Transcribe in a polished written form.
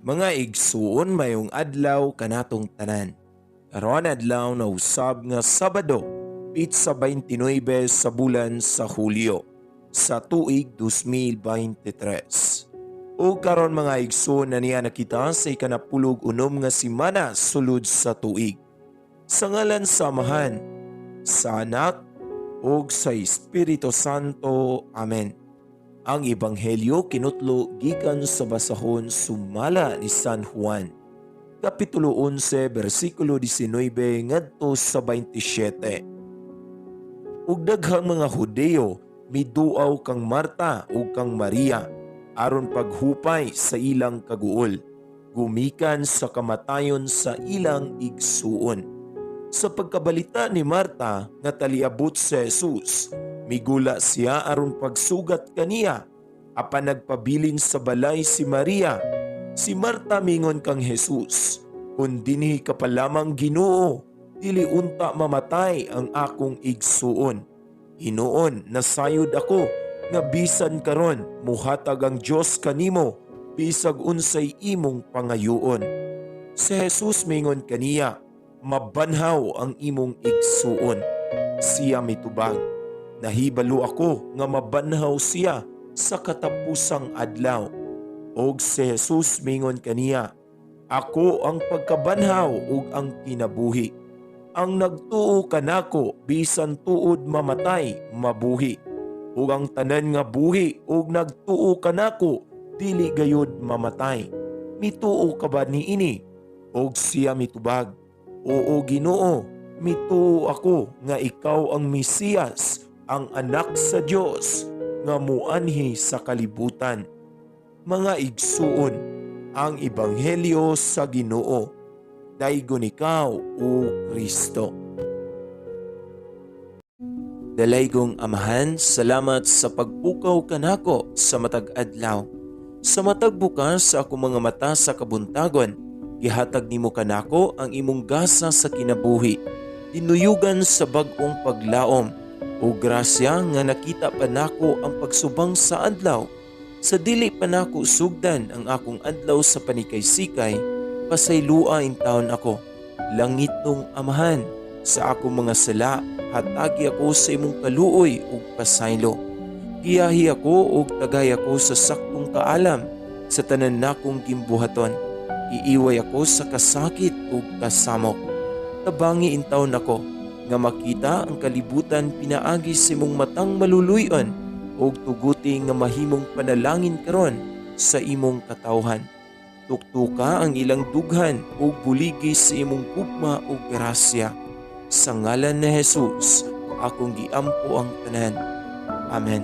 Mga igsuon, mayong adlaw kanatong tanan. Karon adlaw na usab nga Sabado, pitsa 29 sa bulan sa Hulyo sa tuig 2023. O karon, mga igsuon, na niya nakita sa 16 nga simana sulod sa tuig. Sa ngalan sa Amahan, sa Anak, ug sa Espiritu Santo. Amen. Ang Ebanghelyo kinutlo gikan sa basahon sumala ni San Juan. Kapitulo 11, bersikulo 19 ngadto sa 27. Ug daghang mga Hudeo miduaw kang Marta ug kang Maria aron paghupay sa ilang kaguol gumikan sa kamatayon sa ilang igsuon. Sa pagkabalita ni Marta nga taliabot si Jesus, migula siya aron pagsugat kaniya. Apan nagpabilin sa balay si Maria. Si Marta mingon kang Jesus, "Kung dinhi ka pa lamang, Ginoo, dili unta mamatay ang akong igsuon. Hinuon, nasayod ako nga bisan karon muhatag ang Dios kanimo bisag unsay imong pangayuon." Si Jesus mingon kaniya, "Mabanhaw ang imong igsuon." Siya mitubag, "Nahibalo ako nga mabanhaw siya sa katapusang adlaw." Og si Jesus mingon kaniya, "Ako ang pagkabanhaw ug ang kinabuhi. Ang nagtuo kanako, bisan tuod mamatay, mabuhi. Ug ang tanan nga buhi ug nagtuo kanako, dili gayud mamatay. Mituo ka ba niini?" Og siya mitubag, "Oo, Ginoo, mituo ako nga ikaw ang Mesiyas, ang anak sa Dios nga muanhi sa kalibutan." Mga igsuon, ang ebanghelyo sa Ginoo. Daygon ikaw, o Kristo. Dalaygong Amahan, salamat sa pagpukaw kanako sa matag adlaw. Sa matag bukas sa akong mga mata sa kabuntagon, gihatag nimo kanako ang imong gasa sa kinabuhi. Dinuyugan sa bag-ong paglaom o grasya nga nakita pa nako ang pagsubang sa adlaw. Sa dili pa nako sugdan ang akong adlaw sa panikay-sikay, pasaylua intawon ako. Langitnong Amahan, sa akong mga sala, hatagi ako sa imong kaluoy ug pasaylo. Giyahi ako ug tagay ako sa saktong kaalam sa tanan nakong gimbuhaton. Iiway ako sa kasakit ug kasamok. Tabangi intawon ako nga makita ang kalibutan pinaagi sa imong matang maluluy-on ug tuguti nga mahimong panalangin karon sa imong katawhan. Tuktuka ang ilang dughan ug buligi sa imong gugma ug grasya. Sa ngalan ni Jesus, akong giampo ang tanan. Amen.